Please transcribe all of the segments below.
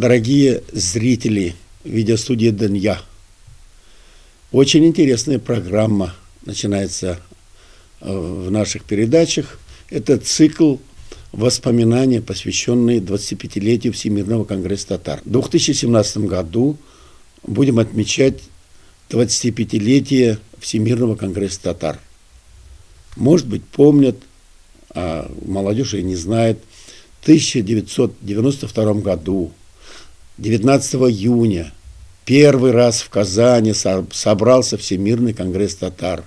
Дорогие зрители видеостудии Дөнья, очень интересная программа начинается в наших передачах. Это цикл воспоминаний, посвященный 25-летию Всемирного конгресса татар. В 2017 году будем отмечать 25-летие Всемирного конгресса татар. Может быть, помнят, а молодежь и не знает, в 1992 году, 19 июня, первый раз в Казани собрался Всемирный конгресс татар.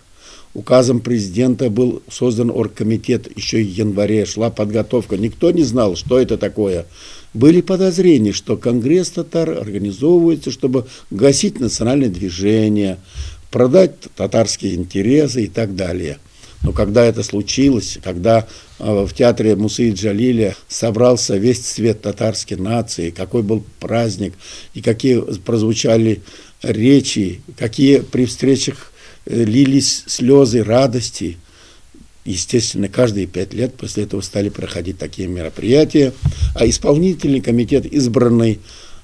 Указом президента был создан оргкомитет, еще в январе шла подготовка. Никто не знал, что это такое. Были подозрения, что конгресс татар организовывается, чтобы гасить национальное движение, продать татарские интересы и так далее. Но когда это случилось, когда в театре Мусы Джалиля собрался весь цвет татарской нации, какой был праздник, и какие прозвучали речи, какие при встречах лились слезы радости. Естественно, каждые 5 лет после этого стали проходить такие мероприятия. А исполнительный комитет, избранный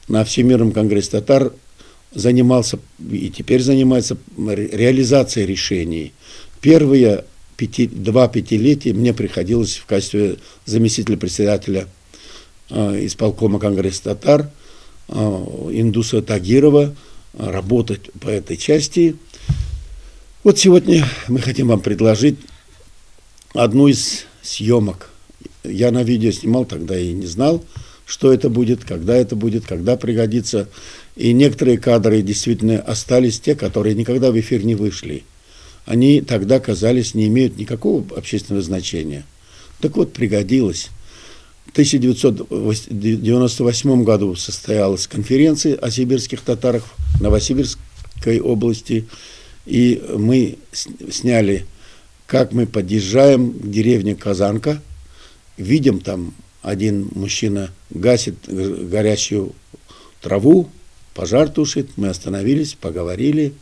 на Всемирном конгрессе татар, занимался и теперь занимается реализацией решений. Первые 2 пятилетия мне приходилось в качестве заместителя председателя исполкома конгресса татар Индуса Тагирова работать по этой части. Вот сегодня мы хотим вам предложить одну из съемок. Я на видео снимал, тогда и не знал, что это будет, когда пригодится. И некоторые кадры действительно остались те, которые никогда в эфир не вышли. Они тогда, казались, не имеют никакого общественного значения. Так вот, пригодилось. В 1998 году состоялась конференция о сибирских татарах в Новосибирской области. И мы сняли, как мы подъезжаем к деревне Казанка. Видим, там один мужчина гасит горящую траву, пожар тушит. Мы остановились, поговорили.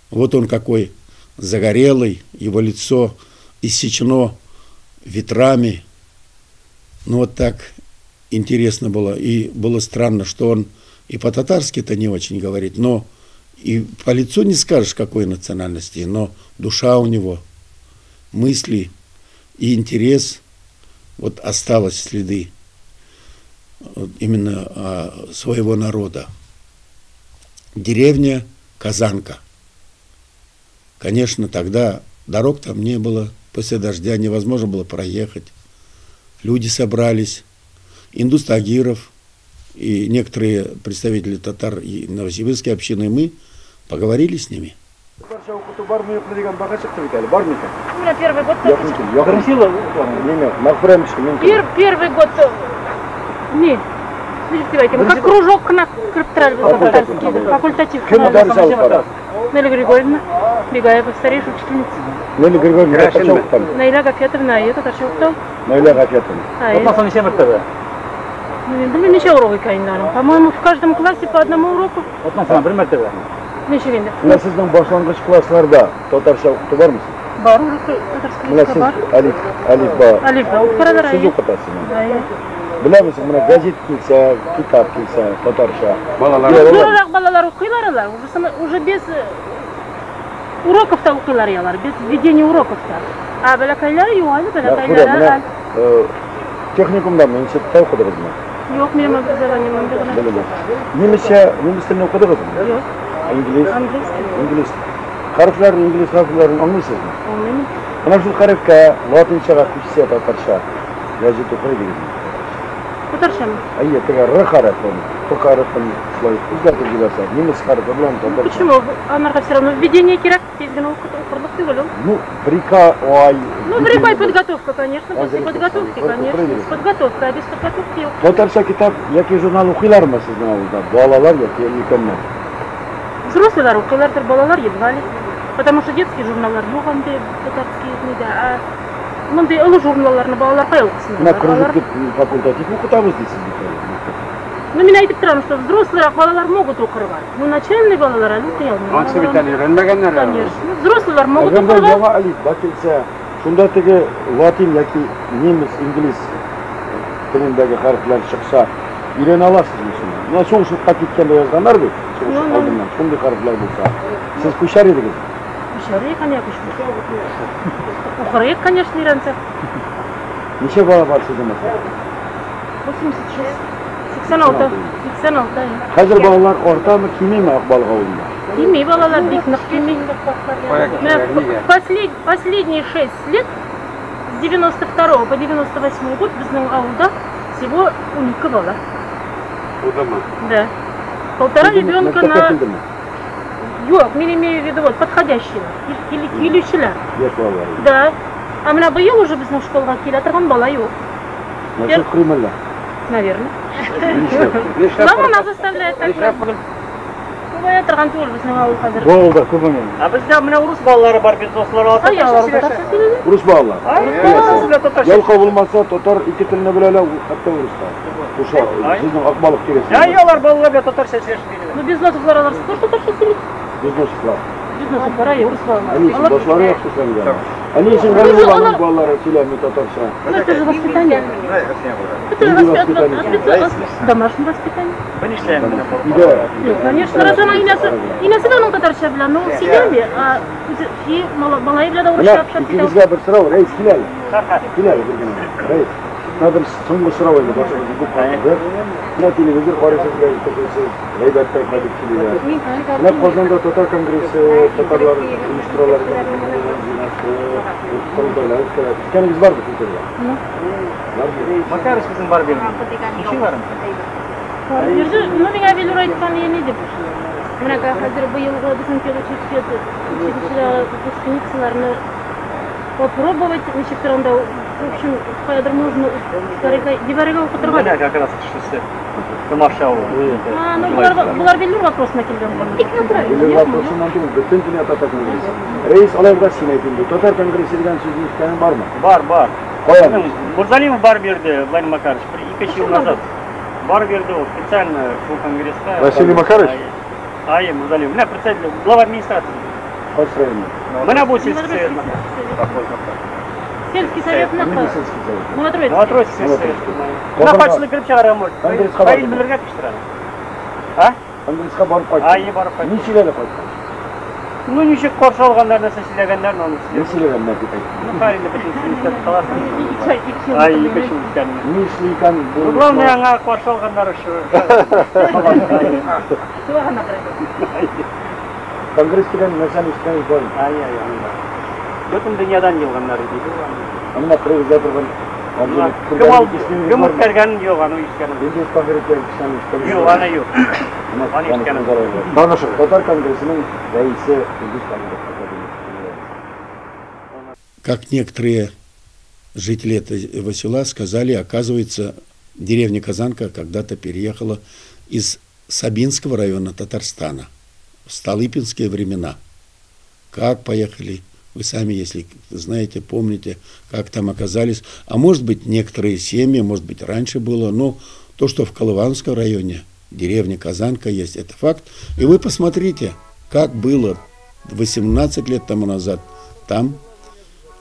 Вот он какой загорелый, его лицо иссечено ветрами. Ну вот так интересно было. И было странно, что он и по-татарски-то не очень говорит, но и по лицу не скажешь, какой национальности, но душа у него, мысли и интерес, вот осталось следы вот именно своего народа. Деревня Казанка. Конечно, тогда дорог там не было, после дождя невозможно было проехать. Люди собрались, Индус Тагиров и некоторые представители татар и новосибирской общины, и мы поговорили с ними. У меня первый год. Первый год. Не, как кружок на факультатив. Нелли Григорьевна Бегаева, старейшая учительница. Нелли Григорьевна, Наиля Гафетовна, а это татарча. Наиля Гафетовна. По-моему, в каждом классе по одному уроку. Менә сезнең башлангыч классларда татарча укыту бармы? Бар, татарский бар. Әлиф, әлифба. Әлифба укыталар. Сез укытасызмы? Беләмсез, менә газет килсә, китап килсә, татарча. Балалар. Зуррак балалар укыйлар алар, уже без уроков-то укыйлар алар, без введения уроков-то. А балакайлар юк әле, балакайлар. Техникумда, институтта укыдыгызмы? Юк, минем образованием монда. Немецчә, немец телен укыдыгызмы? Юк. Инглиз. Инглиз. Хәрефләрен, инглиз хәрефләрен аңлыйсызмы? Аңлыйм. Менә шул хәрефкә латинчага күчсә татарча газет укый дигезме? Татарчамы? Әйе, теге Р хәрефен, П хәрефен шулай үзгәртеп җибәрсә, немец хәрефе белән татарча. Почему? Анарга все равно введение кирәк, тиз генә укырлык түгел ул. Ну, бер-ике ай. Ну, бер-ике ай подготовка, конечно, после подготовки, конечно. Подготовка, а без подготовки юк. Татарча китап яки журнал укыйлармы сезнең авылда? Балалар яки өлкәннәр? Взрослылар укыйлардыр, балалар едва ли. Потому что детские журналлар юк андый татарские, да. А мондый олы журналларны балалар кая укысын? Менә кружок дип факультатив укытабыз дисез бит әле. Ну, мин әйтеп торам, что взрослырак балалар могут укырга. Ну, начальный балалар әле укый алмый. Ансы бит әле өйрәнмәгәннәр. Конечно. Взрослылар могут Әгәр дә укырга. яңа әлифба килсә, шунда теге латин яки немец, инглиз телендәге хәрефләр чыкса, өйрәнә аласызмы шуны? Менә сугышка киткәндә язганнар бит, сугыш алдыннан, шундый хәрефләр булса. Сез күчәр идегез? Күчәр идек, конечно, күчмәсә. Укыр идек, конечно, өйрәнсәк. Ничә бала бар сезнең мәктәптә? 86. 86. 86. Хәзер балалар артамы, кимиме Акбалык авылында? Кими балалар, бик нык кими. Последние 6 лет, с 92 по 98 год безнең авылда всего 12 бала. Удама. Да. Полтора ребенка на... Юк, мин имею в виду вот подходящие, килүчеләр. Яшь балалар. Да. А менә быел уже безнең школга килә торган бала юк. Нәрсә кримәлләр? Наверное. Мама заставляет так. Күбәя торган түгел безнең авыл хәзер. Бу авылда күбеме? Ә бездә менә урыс балалары бар, без дуслар алар. Урыс балалар. Ялкау булмаса, татар ике телне белә ала, хәтта урыслар. Шушы сезнең Акбалык тирәсендә. Әй, алар балалар белән татарча сөйләшмиләр. Ну, Безносовлар алар тоже татарча сөйли. Безносовлар. Безносовлар, әй, урыс балалары. Әни өчен башлары яхшы эшләнгән. Әни өчен Галимулланың балалары сөйләми татарча. Ну, это же воспитание. Это же воспитание. Домашнее воспитание. Ну, конечно, раз она инәсе дә аның татарча белә, но ул сөйләми, а үзе малае белән дә урысча общаться итә. Икегезгә бер сорау, Рәис, кил әле. Кил әле бер генә. Рәис, менә бер соңгы сорау инде, башыгызны күп катырды. Менә телевизор карыйсыз, гәзит укыйсыз, гайбәттә кайтып киләләр. Менә Казанда татар конгрессы, татарлар оештыралар, корылтайлар үткәрә. Ишеткәнегез бармы шул турыда? Макарыч безнең бар бирде. Ничек бармы? Бирде, ну миңа Велюр әйткән иде дип. Менә хәзер быелгы безнең педучилище училищеда выпускницаларны попробовать ничектер анда, в общем, каядыр можно җибәрергә укытырга. Менә как раз кешесе. Томаша ул. А, ну болар Велюр вопросына килгән. Бик натурально. Велюр вопросыннан түгел, бөтен дөнья татар конгрессы. Рәис, алай булгач син әйт инде, татар конгрессы дигән сүзне ишеткәнең бармы? Бар, бар. Каян? Мурзалимов бар бирде, Владимир Макарович, бер ике ел назад. Бар бирде ул специально шул конгресска. Василий Макарович? Ай, Мурзалимов. Менә председатель, глава администрации. Кайсы районда? Менә бу сельский совет. Сельский совет нахуй. Новотроицкий. Новотроицкий сельский совет. Менә кайсылык кереп чыгарга может. Конгресска барып. Фаил белергә тиештер аны. А? Конгресска барып кайтты. Ай, барып кайтты. Ни сөйләде кайткач? Ну, ничек каршы алганнар, нәрсә сөйләгәннәр, аны Ни сөйләгәннәр дип әйтте. Ну, хәер инде бөтен сөйләп каласың. Ай, ике ел үткән. Ни эшли икән бу? Ну, главное, аңа каршы алганнар шул. Конгресс дигән нәрсәне ишеткәнегез бармы? Ай, ай, ай. Бөтен дөньядан елганнар иде. Менә кырыгызда торган Кем алды? Кем үткәргәнен юк, аны ишеткәнем. Инде конгресс дигән кешене ишеткәнем. Юк, аны юк. Аны ишеткәнем. Танышыгыз. Татар конгрессының рәисе Илдус Камилов. Как некоторые жители этого села сказали, оказывается, деревня Казанка когда-то переехала из Сабинского района Татарстана в столыпинские времена. Как поехали, вы сами, если знаете, помните, как там оказались. А может быть, некоторые семьи, может быть, раньше было, но то, что в Колыванском районе деревня Казанка есть, это факт. И вы посмотрите, как было 18 лет тому назад там,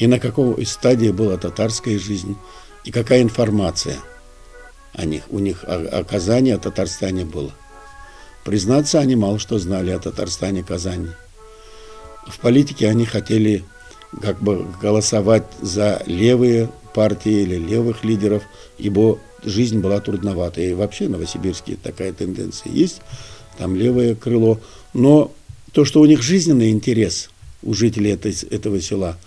и на какой стадии была татарская жизнь, и какая информация о них, у них о Казани, о Татарстане было. Признаться, они мало что знали о Татарстане, Казани. В политике они хотели как бы голосовать за левые партии или левых лидеров, ибо жизнь была трудновата. И вообще в Новосибирске такая тенденция есть, там левое крыло. Но то, что у них жизненный интерес у жителей этого села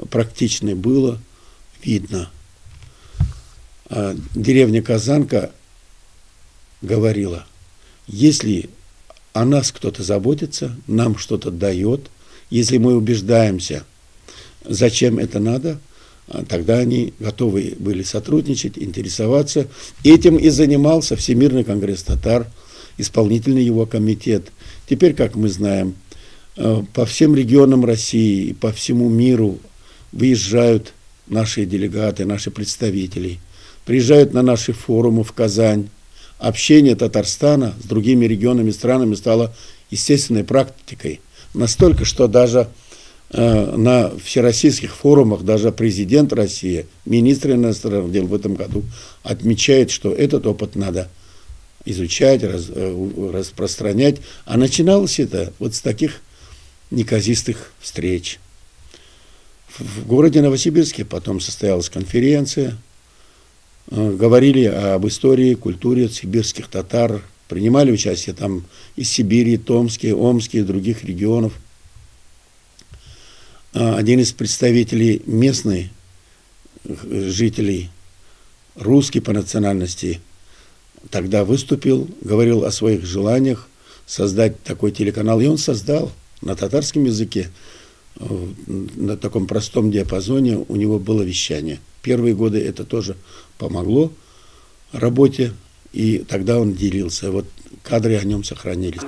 практичный было, видно. Деревня Казанка говорила, если о нас кто-то заботится, нам что-то дает, если мы убеждаемся, зачем это надо, тогда они готовы были сотрудничать, интересоваться. Этим и занимался Всемирный конгресс татар, исполнительный его комитет. Теперь, как мы знаем, по всем регионам России и по всему миру выезжают наши делегаты, наши представители, приезжают на наши форумы в Казань. Общение Татарстана с другими регионами, странами стало естественной практикой. Настолько, что даже на всероссийских форумах даже президент России, министр иностранных дел в этом году отмечает, что этот опыт надо изучать, распространять. А начиналось это вот с таких неказистых встреч. В городе Новосибирске потом состоялась конференция, говорили об истории, культуре сибирских татар, принимали участие там из Сибири, Томске, Омске и других регионов. Один из представителей местных жителей, русский по национальности, тогда выступил, говорил о своих желаниях создать такой телеканал. И он создал на татарском языке, на таком простом диапазоне у него было вещание. Первые годы это тоже помогло работе, и тогда он делился. Вот кадры о нем сохранились.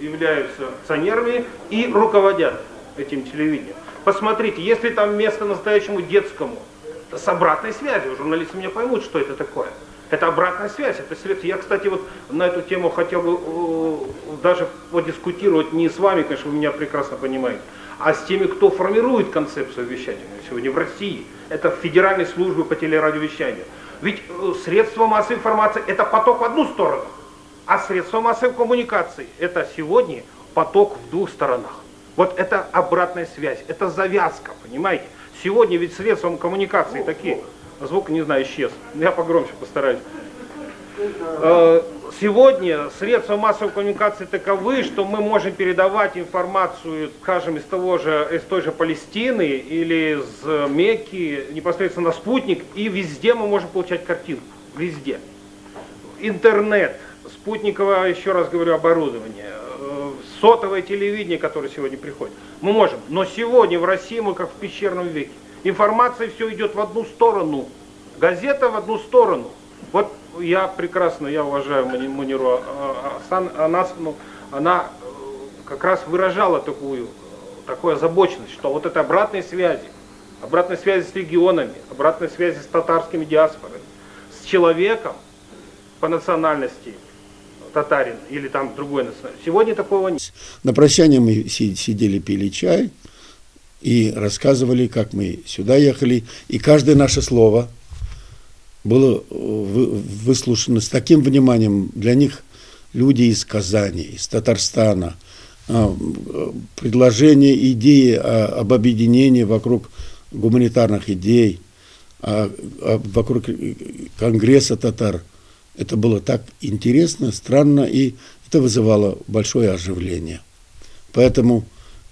Являются акционерами и руководят этим телевидением. Посмотрите, если там место настоящему детскому, с обратной связью, журналисты меня поймут, что это такое. Это обратная связь, это средство. Я, кстати, вот на эту тему хотел бы даже подискутировать не с вами, конечно, вы меня прекрасно понимаете, а с теми, кто формирует концепцию вещания сегодня в России. Это Федеральной службы по телерадиовещанию. Ведь средства массовой информации – это поток в одну сторону, а средства массовой коммуникации – это сегодня поток в двух сторонах. Вот это обратная связь, это завязка, понимаете? Сегодня ведь средством коммуникации такие... Звук, не знаю, исчез. Я погромче постараюсь. Сегодня средства массовой коммуникации таковы, что мы можем передавать информацию, скажем, из той же Палестины или из Мекки, непосредственно на спутник, и везде мы можем получать картинку. Везде. Интернет, спутниковое, еще раз говорю, оборудование, сотовое телевидение, которое сегодня приходит. Мы можем. Но сегодня в России мы как в пещерном веке. Информация все идет в одну сторону. Газета в одну сторону. Вот я прекрасно, я уважаю Муниру Анасовну, она как раз выражала такую озабоченность, что вот это обратной связи с регионами, обратной связи с татарскими диаспорами, с человеком по национальности татарин или там другой национальности. Сегодня такого нет. На прощание мы сидели, пили чай и рассказывали, как мы сюда ехали, и каждое наше слово было выслушано с таким вниманием. Для них люди из Казани, из Татарстана, предложения, идеи об объединении вокруг гуманитарных идей, вокруг Конгресса татар. Это было так интересно, странно, и это вызывало большое оживление. Поэтому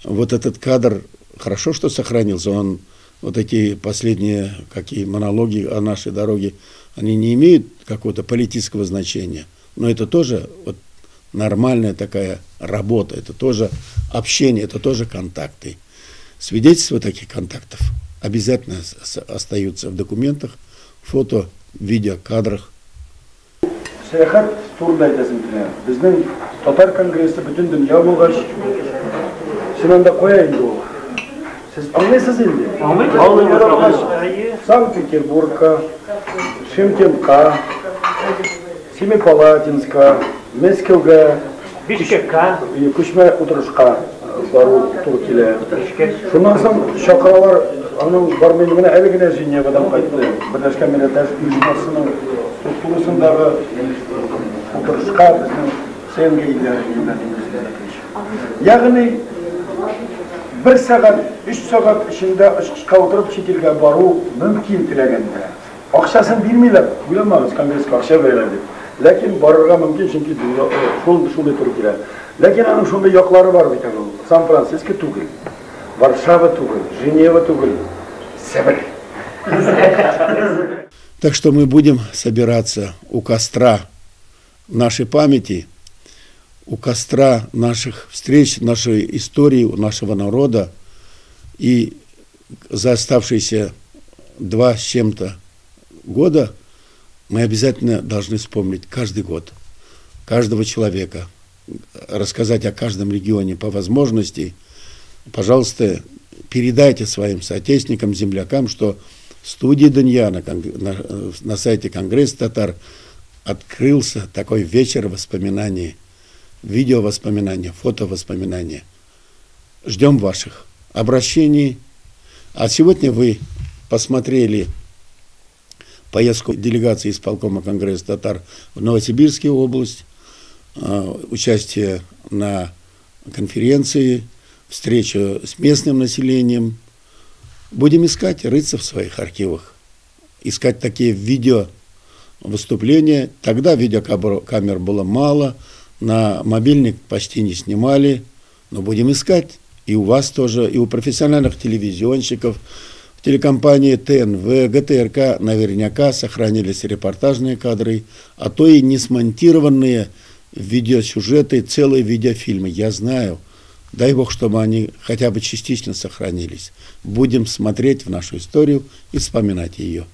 вот этот кадр, хорошо, что сохранился, он, вот эти последние какие монологи о нашей дороге, они не имеют какого-то политического значения, но это тоже вот нормальная такая работа, это тоже общение, это тоже контакты. Свидетельства таких контактов обязательно остаются в документах, фото, видео, кадрах. Сәяхәт турында әйтәсем килә. Безнең татар конгрессы бөтен дөнья булгач, син анда кая инде ул? Сез аңлыйсыз инде? Аңлыйм. Санкт-Петербургка, Шымкентка, Семипалатинска, Мәскәүгә, Бишкекка, күчмә утырышка бару туры килә. Шуннан соң чакыралар, аның бармый менә әле генә Женевадан кайтты. Берләшкән Милләтләр Оешмасының структурасындагы утырышка безнең СНГ илләре белән. Ягъни 1 сәгать, 3 сәгать эчендә очкычка утырып чит илгә бару мөмкин теләгәндә. Акчасын бирмиләр, уйламагыз, конгресска акча бирәләр дип. Ләкин барырга мөмкин, чөнки шул туры килә. Ләкин аның шундый яклары бар бит ул. Сан-Франциско түгел, Варшава түгел, Женева түгел, Себер. Так что мы будем собираться у костра нашей памяти, у костра наших встреч, нашей истории, нашего народа. И за оставшиеся 2 с чем-то года мы обязательно должны вспомнить каждый год, каждого человека, рассказать о каждом регионе по возможности. Пожалуйста, передайте своим соотечественникам, землякам, что в студии Дөнья на сайте Конгресс татар открылся такой вечер воспоминаний, видео воспоминания, фото воспоминания. Ждем ваших обращений. А сегодня вы посмотрели поездку делегации исполкома Конгресса татар в Новосибирскую область, участие на конференции, встречу с местным населением. Будем искать, рыться в своих архивах, искать такие видео выступления. Тогда видеокамер было мало, на мобильник почти не снимали, но будем искать. И у вас тоже, и у профессиональных телевизионщиков, в телекомпании ТНВ, ГТРК наверняка сохранились репортажные кадры, а то и не смонтированные видеосюжеты, целые видеофильмы. Я знаю. Дай Бог, чтобы они хотя бы частично сохранились. Будем смотреть в нашу историю и вспоминать ее.